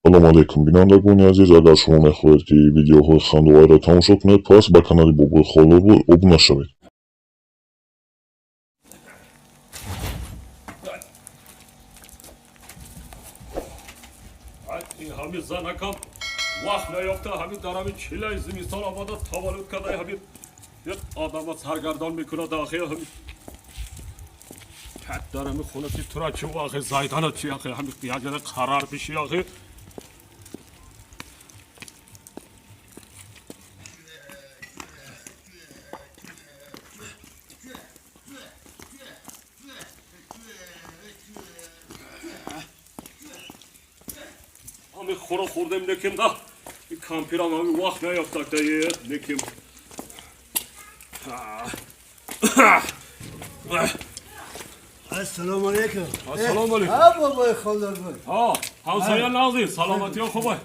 Салом алейкум, бинандагони азиз. Агар шумо мехоҳед, ки видеоҳои хандоварро тамошо кунед, пас ба канали Бобои Холдорбой обуна шавед. Ҳами занакам вақт наёфта, ҳами дар ҳами чилаи зимистон омада таваллуд карда, ҳами як одама саргардон мекунад. Ахи, ҳами дар ҳами хонати тура чӣ, ахи, зайдана чи, ахи, ҳами як ҷода қарар биши, ахи. Ҳами хӯро хӯрдем, лекин да ин кампирам ҳами вақт наёфтак да, лекин. Ассалому алейкум. Ассалому алейкум. Ҳа, бобои Холдорбой. Ҳа, ҳамсоя, нағзи, саломатиё хубай,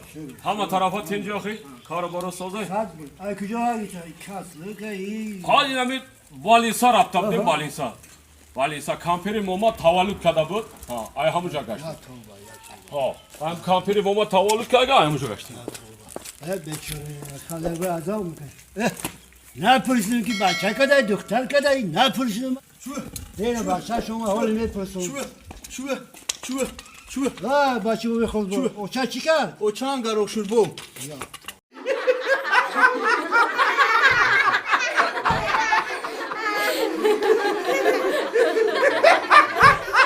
ҳама тарафа тинҷи, охи, кору боро созай? Сад буд. Ай куҷо ҳагита? Каслика и. Ҳа, инами Балиса рафтам, дим Балиса. Балиса кампири мома таваллуд карда буд. Ҳа, ай ҳамуҷа гашт. Я тавба, я тавба. Ҳа, ҳам кампири мома таваллуд карда, ай ҳамуҷа гаштем. Э, бечора, Холдорбой азоб мекашад. Э, напурсидем, ки бача кадай, духтар кадай, напурсидем. Ина бача шумо ҳоли мепурсум. Чӯ, чӯ, чӯ, чӯ. Ва бача бобои Холдорбой. Оча чӣ кард? Очан гароқ шуд бо.